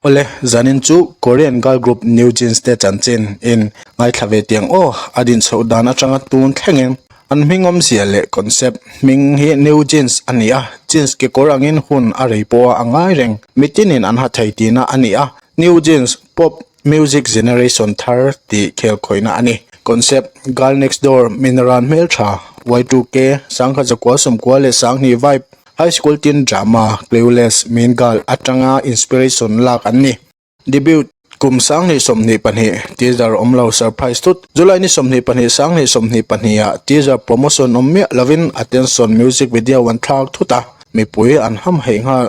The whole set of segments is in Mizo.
Awle, zanin chu Korean girl group New Jeans te chanchin in ngaithla ve tiang aw, a din chhoh dan atanga tun thlengin an hming awmzia leh concept hming hi New Jeans a ni a, jeans kekawr angin hun a rei pawha a ngai reng, mitinin an ha thei tihna a ni a, New Jeans pop music generation thar tih khel khawihna a ni. Concept, Girl Next Door, Minaran hmeltha, Y2K, Sangha Zakua Sawmkua leh Sanghnih vibe, High School tin drama Clueless, Mean Girl atanga inspiration lak an ni. Debut, Kum 2022, teaser awm lo surprise thut. July ni 22 2022 ah teaser promotion awm miah lovin Attention music video an thlak thut a, mipui an ham heih nghal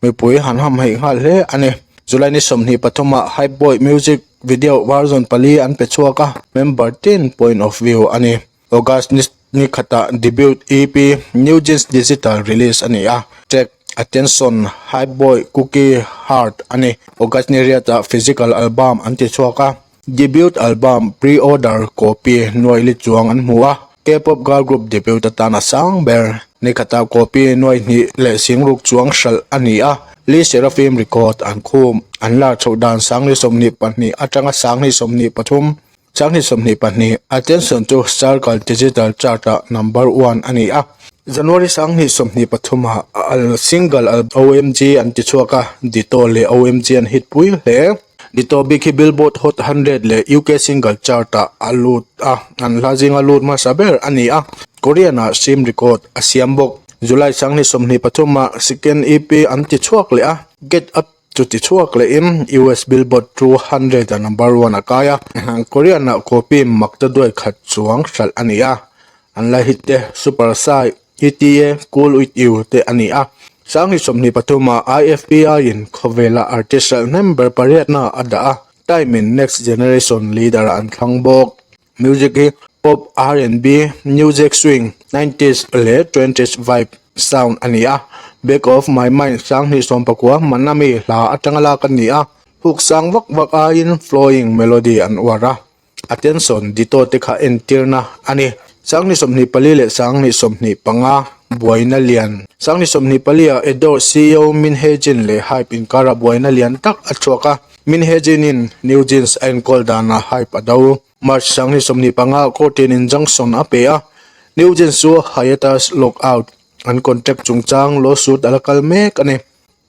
mipui han ham heih nghal hle a ni. July ni 23 ah Hype Boy music video version pali an pe chhuak a, member tin point of view a ni. August ni ni khatah debut EP New Jeans Digital release a ni a, track Attention, Hype Boy, Cookie, Heart a ni. August ni riatah physical album an ti chhuak a, debut album pre-order copy nuai li chuang an hmu a, K-pop girl group debut atan a sang ber. Ni khatah copy nuai hnih leh singruk chuang hralh a ni a, Le Sserafim record an khum. An lar chhoh dan 2022 atanga 2023 2022, Attention chu Circle Digital Chart-ah number one a ni a. January 2023 ah a single OMG an ti chhuak a, Ditto leh OMG an hit pui hle. Ditto bik hi Billboard Hot 100 leh UK Single Chart-ah a lut a, an hla zinga lut hmasa ber a ni a. Korean-ah stream record a siam bawk. July 2023 ah second EP an ti chhuak leh a, Get Up Chuti chhuak lehin US Billboard 200 a number one a kai a, Korean ah copy mak ta duai khat chuang hralh a ni a, an la hit te Super Shy, ETA, Cool With You te a ni a. 2023 ah IFPI in khawvela artist hralh hnem ber pariatna a dah a, Time in Next Generation leader ah an thlang bawk. Music hi pop, R&B, new jack swing, nineties leh twenties vibe sound a ni a. Back of my mind 2019 Manami hla atanga lak a ni a, hook sang vak vak aiin flowing melody an uar a, attention dito te kha entirna a ni. 2024 leh 2025 buaina lian 2024 ah Adore CEO Min Hee Jin leh Hype inkarah buaina lian tak a chhuak a. Min Hee Jin-in New Jeans a enkawl danah hype a do. March 2025 court-in injunction a pe a, New Jeans chu hiatus lockout an contract chungchang lawsuit a la kal mek a ni.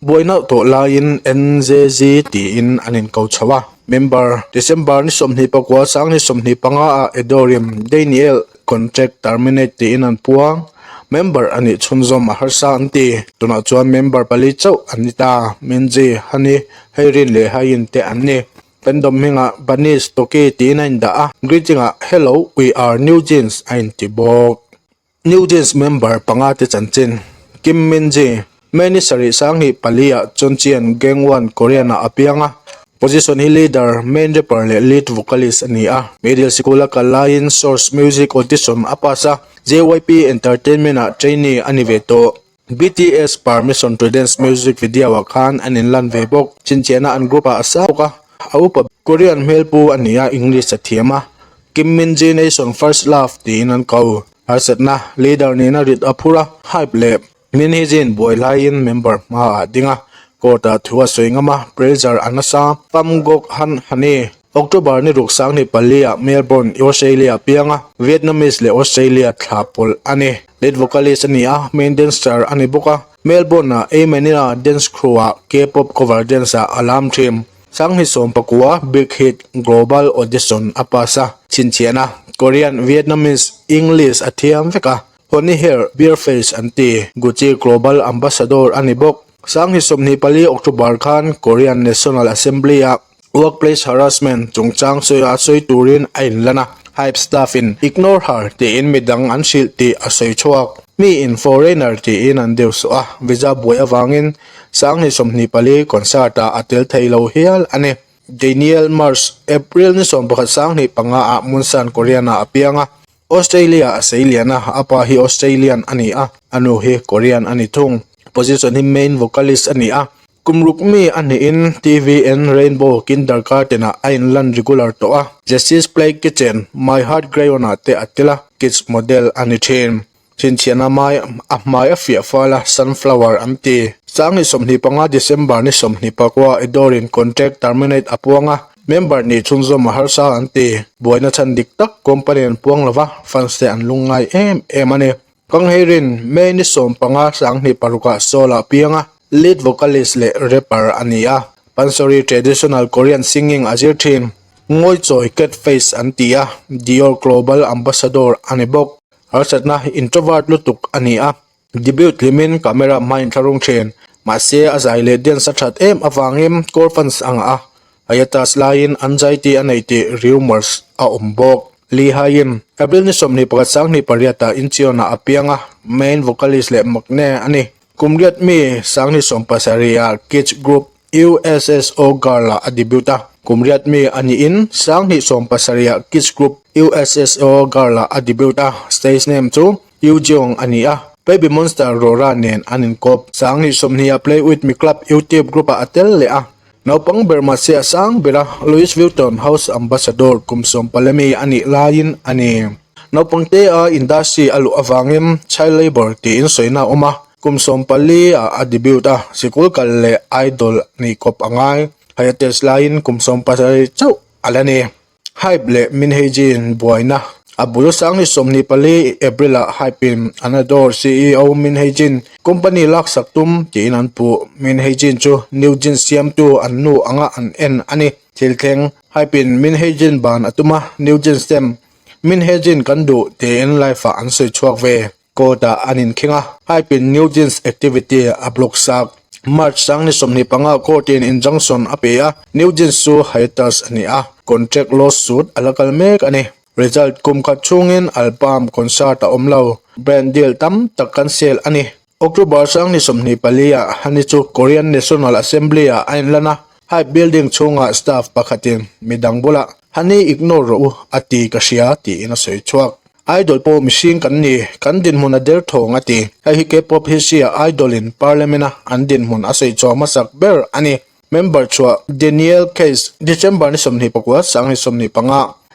Buaina tawh laiin NJZ tiin an inko chho a. Member, December ni 29 2025 ah Adorim Daniel contract terminate tiin an puang. Member a nih chhunzawm a harsa an ti. Tunah chuan member pali chauh an ni ta. Minji, Hani, Heirin leh Hain te an ni. Fandom hmingah Bunnies Toki tiin a indah a, greeting ah Hello, we are New Jeans a inti bawk. New Jeans member panga te chanchin, Kim Min Ji, May ni sarih 2004 ah Chuncheon, Gangwon, Korean ah a piang a. Position hi leader, main rapper leh lead vocalist a ni a. Middle sikul a kal laiin Source Music Audition a pass a, JYP Entertainment ah trainee a ni ve tawh. BTS Permission to Dance music video ah khan an inlan ve bawk. Chhinchhiahna an group ah a sang bawk a, a upa Korean hmelpu a ni a, English a thiam a. Kim Min Ji Nation First Love tiin an ko. Harsatna, leader nihna rit a phur a, hype leh Min hi zin buai laiin member hmaah a ding a, court-ah thu a sawi ngam a, pressure a nasa. Pam Gok Han Hani, October ni ruk 2004 ah Melbourne, Australia a piang a, Vietnamese leh Australia thla pawlh a ni. Lead vocalist a ni a, main dancer a ni bawk a. Melbourne-ah A-Manila Dance Crew-ah K-pop cover dance-ah a lam thin. 2019 Big Hit Global Audition a pass a, chhinchhiahna Korean, Vietnamese, English a thiam vek a. Honey Hair, Beer Face an ti. Gucci Global Ambassador a ni bawk. 2024 October khan Korean National Assembly-ah workplace harassment chungchang sawi a sawi turin a inlan a, Hype staff in ignore her tiin midang an hrilh tih a sawi chhuak. Mi in foreigner tiin an deu suh a, visa buai avangin 2024 concert-ah a tel thei lo hial a ni. Daniel Marsh, April ni 11 2005 ah Munsan, Korean-ah a piang a. Australia a sei lian a, a pa hi Australian a ni a, a nu hi Korean a ni thung. Position hi main vocalist a ni a, kum ruk mi a hnihin TVN Rainbow Kindergarten ah a inlan regular tawh a, Jessie's Play Kitchen, My Heart Crayon ah te a tel a, kids model a ni thin. Chhinchhiahna mai a hmai a fiah fal a, sunflower an ti. Sanghnih 25 December ni 24 Adore-in contract terminate a puang a, member nih chhunzawm a harsa an ti. Buaina chhan dik tak company an puang lo va, fans te an lungngai em em a ni. Kangheirin May ni 15 sanghnih parukah Seoul-ah piang a, lead vocalist leh rapper a ni a. Pansori traditional Korean singing a zir thin. Ngawichawi cat face an ti a, Dior Global Ambassador a ni bawk. Harsatna introvert lutuk a ni a, debut hlimin camera hma inthlahrung thin. Mahse, a zai leh dance a that em avangin core fans a ngah a, hiatus laiin anxiety a nei tih rumours a awm bawk. Lee Hae-in April ni 21 28 ah Incheon-ah a piang a, main vocalist leh maknae a ni. Kum riat mi Sangni 70 ah kids group USSO Girl ah a debut a, kum riat mi a niin 2017 ah kids group USSO Girl ah a debut a, stage name chu Yujeong a ni a, Baby Monster Rora nen an inkawp. 2020 ah Play With Me Club YouTube group ah a tel leh a, naupang ber mahse a sang ber a, Louis Vuitton House Ambassador kum sawmpale mi a nih laiin a ni. Naupang te a industry a luh avangin child labour tiin sawina a awm a, kum 14 ah a debut a, sikul kal leh idol nih kawp a ngai. Hiatus laiin kum 17 chauh a la ni. Hype leh Min Hee Jin buaina a bul sang ni 24 April ah Hype in an adore ceo Min Hee Jin company laksak tum tiin an puh. Min Hee Jin chu New Jeans siamtu an nu anga an en a ni. Thil thleng Hype in Min Hee Jin ban a tum a, New Jeans tem Min Hee Jin kan duh tiin live ah an sawi chhuak ve. Court ah an inkhing a, Hype in New Jeans activity a block sak. March sang ni 25 court in injunction a pe a, New Jeans chu hiatus a ni a, contract lawsuit a la kal mek a ni. Result kum khat chhungin album concert a awm lo, brand deal tam tak cancel a ni. October sang ni 24 ah Hani chu Korean National Assembly ah a inlan a, Hype building chhungah staff pakhatin midang bulah Hani ignore rawh u a ti ka hria tiin a sawi chhuak. Idol pawh mihring kan ni, kan dinhmun a derthawng a ti. Hei hi K-pop history ah Idol in Parliament a an dinhmun a sawi chhuah hmasak ber a ni. Member chhuah Daniel Case December ni 24 sang ni 25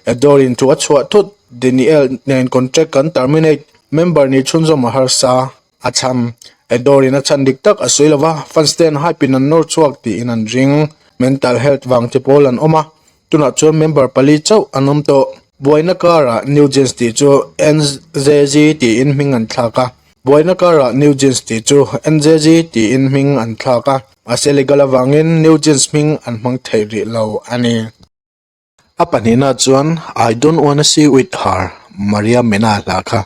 Adore in thu a chhuah thut Daniel nen contract kan terminate member nih chhunzawm a harsa a chham. Adore in a chhan dik tak a sawi lova fans ten hype in an nawr chhuak tiin an ring. Mental health vang te pawl an awm a, tunah chuan member pali chauh an awm tawh. Buaina karah New Jeans tih chu NJG tiin hming an thlak a. Buaina karah New Jeans tih chu NJG tiin hming an thlak a. Mahse legal avangin New Jeans hming an hmang thei rih lo a ni. A pahnihna chuan I don't wanna see with her Maria Mena hla kha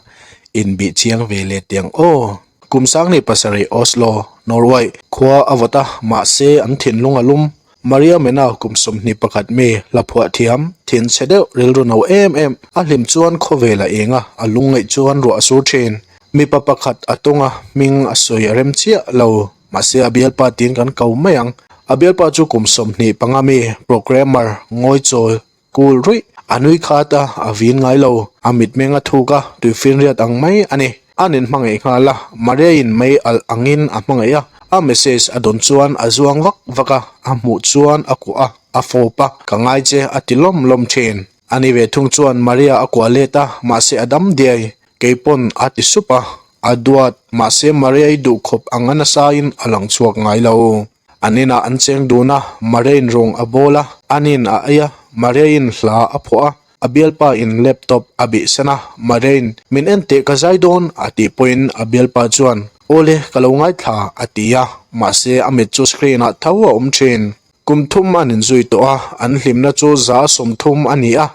inbih chiang ve leh tiang aw. Kum sang ni pasarih Oslo, Norway khua a vawt a, mahse an thinlung a lum. Maria Mena kum 21 mi hla phuah thiam, thinchhe deuh rilru no em em a hlim chuan khawvel a eng a, a lungngaih chuan ruah a sur thin. Mipa pakhat a tawng a, hming a sawi a rem chiah lo. Mahse a bialpa tiin kan ko mai ang. A bialpa chu kum 25 mi programmer ngawichawl kul ruih a nui khat a, a vin ngai lo. A mitmeng a thuk a, tuifinriat ang mai a ni. An inhmangaih nghal a, Maria-in mei alh angin a hmangaih a. A message a dawn chuan a zuang vak vak a, a hmuh chuan a kuah a, a fawp a, ka ngai che a ti lawm lawm thin. Ani ve thung chuan Maria a kuah let a, mahse a dam diai. Kei pawn a ti sup a, a duat, mahse Maria-i duh khawp ang a nasain a lang chhuak ngai lo. An inah an cheng dun a, Maria-in rawng a bawl a, anin a ei a, Maria-in hla a phuah a, a bialpa in laptop a bihsan a, Maria-in min en teh ka zai dawn a tih pawhin a bialpa chuan Awle ka lo ngaithla a ti a, mahse a mit chu screen ah tho a awm thin. Kum thum an inzui tawh a, an hlimna chu 30% a ni a,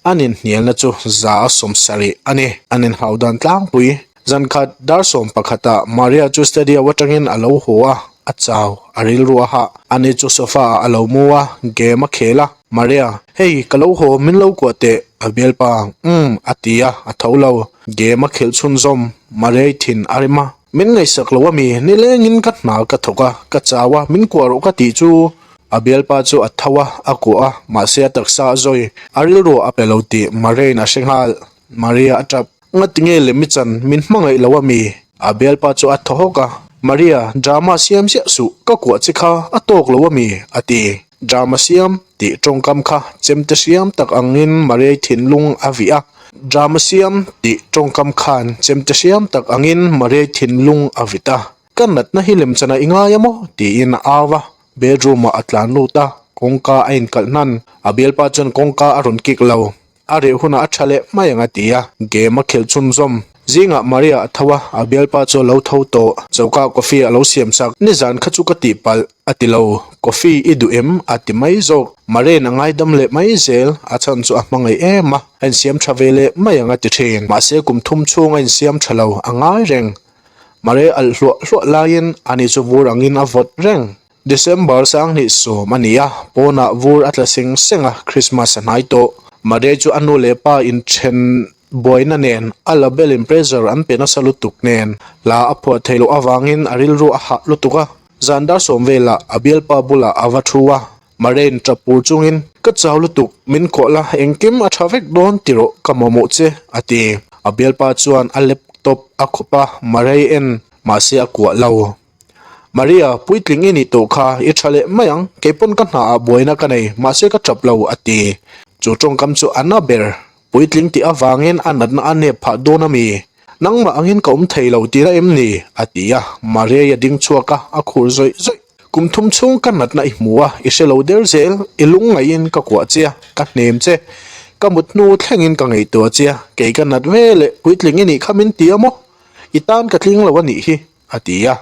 an inhnialna chu 70% a ni. An inhau dan tlangpui. Zan khat dar sawm pakhatah Maria chu studio atangin a lo haw a, a chau, a rilru a hah. Ani chu sofa ah a lo mu a, game a khel a. Maria, Hei, ka lo haw, min lo kuah teh, a bialpa. Umm, a ti a, a tho lo. Game a khelh chhunzawm, Maria-i thin a rim a. Min ngaihsak lo ami, nilengin ka hna ka thawk a, ka chau a, min kuah rawh ka tih chu. A bialpa chu a tho a, a kuah a, mahse a taksa a zawi, a rilru a pe lo tih Maria-in a hre nghal. Maria a tap, Ngati nge lem i chan, min hmangaih lo ami? A bialpa chu a thaw hawk a, Maria, drama siam ziah suh, ka kuah che kha a tawk lo ami? a ti. Drama siam tih tawngkam kha chemte hriam tak angin Maria-i thinlung a vih a. Drama siam tih tawngkam khan chemte hriam tak angin Mariai thinlung a vit a, Ka natna hi lemchana i ngai a maw? tiin a au a, bedroom ah a tlan lut a, kawngka a inkalh hnan. A bialpa chuan kawngka a rawn kik lo. A reh hunah a tha leh mai ang a ti a, game a khelh chhunzawm. Zingah Maria a tho a, a bialpa chu a lo tho tawh. Choka coffee a lo siam chak. Nizan kha chu ka tihpalh a ti lo. Coffee i duh em? a ti mai zawk. Mariain a ngaidam leh mai zel, a chhan chu a hmangaih em a, a insiam tha ve leh mai ang a ti thin. Mahse kum thum chhung a insiam tha lo, a ngai reng. Maria alh hluah hluah laiin ani chu vur angin a vawt reng. December 2010 a ni a, pawnah vur a tla seng seng a, Christmas a hnai tawh. Maria chu a nu leh pa inthen buaina nen, a label in pressure an pe nasa lutuk nen, hla a phuah theih loh avangin a rilru a hah lutuk a. Zan dar sawm velah a bialpa bulah a va thu a, Maria-in tap pur chungin, Ka chau lutuk, min kawh la, engkim a tha vek dawn ti rawh, ka mamawh che, a ti. A bialpa chuan a laptop a khawp a, Maria-i en, mahse a kuah lo. Maria, puitling i nih tawh kha, i tha leh mai ang, kei pawn ka hna ah buaina ka nei, mahse ka tap lo, a ti. Chu tawngkam chu a na ber, puitling tih avangin a natna a nep phah dawn a mi? Nangmah angin ka awm thei lo tih na em ni? a ti a, Maria-i a ding chhuak a, a khur zawih zawih. Kum thum chhung ka natna i hmu a, i hre lo der zel, i lungngaihin ka kuah che a, ka hnem che. Ka mut hnu thlengin ka ngaihtuah che a, kei ka nat ve leh puitling i nih kha min ti a maw? I tan ka tling lo a nih hi. A ti a.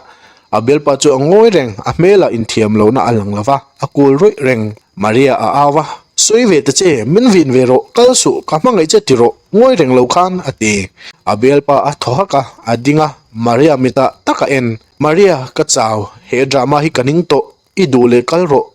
A bialpa chu a ngawi reng, a hmelah inthiam lohna a lang lo va, a kul ruih reng. Maria a au a, Sawi ve ta che, min vin ve rawh, kal suh, ka hmangaih che ti rawh, ngawi reng lo khan, a ti. A bialpa a thaw hak a, a ding a, Maria mitah tak a en. Maria, ka chau, he drama hi ka ning tawh, i duh leh kal rawh,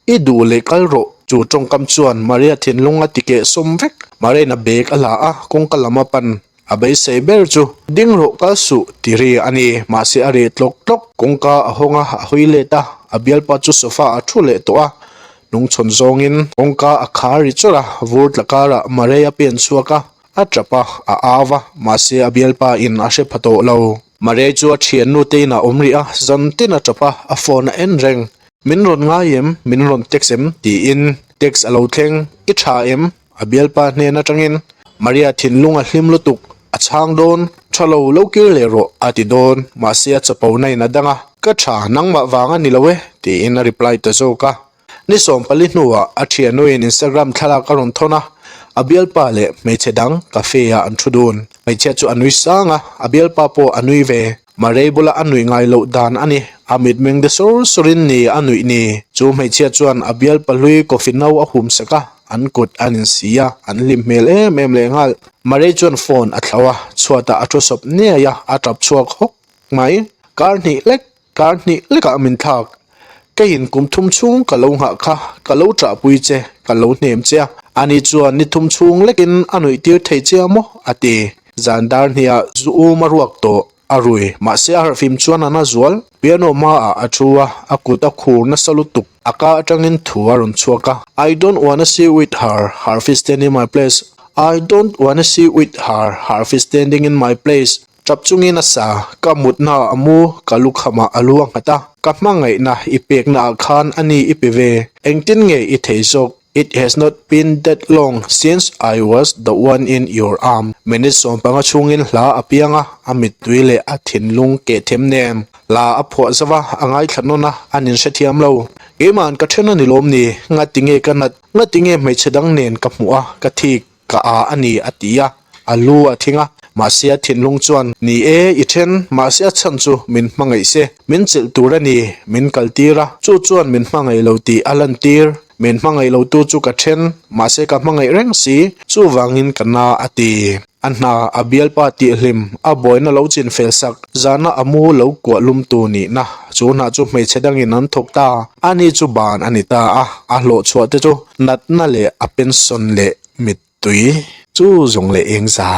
i duh leh kal rawh. Chu tawngkam chuan Maria thinlung a ti keh sawm vek. Mariain a bag a la a, kawngka lam a pan. A beisei ber chu ding rawh kal suh ti ri a ni. Mahse a reh tlawk tlawk. Kawngka a hawng a, a hawi let a, a bialpa chu sofa a thu leh tawh a. Hnungchhawn zawngin kawngka a khar ri chawrh a, vur tla karah Marei a pen chhuak a, a tap a, a au a, mahse a bialpa in a hre pha tawh lo. Marei chu a thiannu te inah awm rih a, zan tin a tap a, a phone a en reng. Min rawn ngai em? Min rawn text em? tiin text a lo thleng. I tha em? A bialpa hnen atangin Maria thinlung a hlim lutuk, a chhang dawn, tha lo lo kir leh rawh a ti dawn, mahse a chapo na in a dang a, ka tha, nangmah vang a ni lo e tiin a reply ta zawk a. Ni 14 hnuah a thiannuin Instagram thlalak a rawn thawn a, a bialpa leh hmeichhe dang cafe ah an thu dun. Hmeichhia chu a nui sang a, a bialpa pawh a nui ve. Marei bula a nuih ngai loh dan a ni. A mitmeng de sawr sawrin ni a nuih ni. Chu hmeichhia chuan a bial pahlui coffee no a hum sak a, an kut an insi a, an hlim hmel em em leh nghal. Marei chuan phone a thlauh a, chhuatah a thu sawp niai a, a tap chhuak hawk mai. Kar hnih lek, kar hnih lekah min thlak. Keiin kum thum chhung ka lo nghah kha, ka lo ṭahpui che, ka lo hnem che a. Ani chuan ni thum chhung lekin a nuih tir thei che a maw? a ti. Zan dar hniah zu um a ruak tawh. A rui, mahse a harhfim chuan a na zual. Piano hmaah a thu a, a kut a khur nasa lutuk. A ka atangin thu a rawn chhuak a. I don't wanna see with her, Harfi standing in my place. I don't wanna see with her, Harfi standing in my place. Tap chungin a sa, ka mutnaah a mu, ka lukhamah a lu a nghat a. Ka hmangaihna i peknaah khan a ni i pe ve. Engtin nge i thei zawk? It has not been that long since I was the one in your arm. Minute 15 chhungin hla a piang a, a mittui leh a thinlung keh them nen. Hla a phuah zauh a, a ngaithla nawn a, an inhrethiam lo. Keima'n ka then a ni lawm ni? Ngati nge ka nat? Ngati nge hmeichhe dang nen ka hmuh a, ka thik? Ka a a ni a ti a, a lu a thing a, mahse a thinlung chuan, Ni e, i then, mahse a chhan chu min hmangaih se, min chelh tur a ni, min kal tir a, chu chuan min hmangaih lo tih a lantir, min hmangaih lo tu chu ka then, mahse ka hmangaih reng si, chuvangin ka na a ti. A hna, a bialpa tihhlim, a buaina lo chin fel sak, zana a mu lo kuah lum tu nihna, chu hna chu hmeichhe dangin an thawk ta, ani chu ban a ni ta a, a hlawhchhuah te chu natna leh a pension leh mittui chu zawng leh eng za.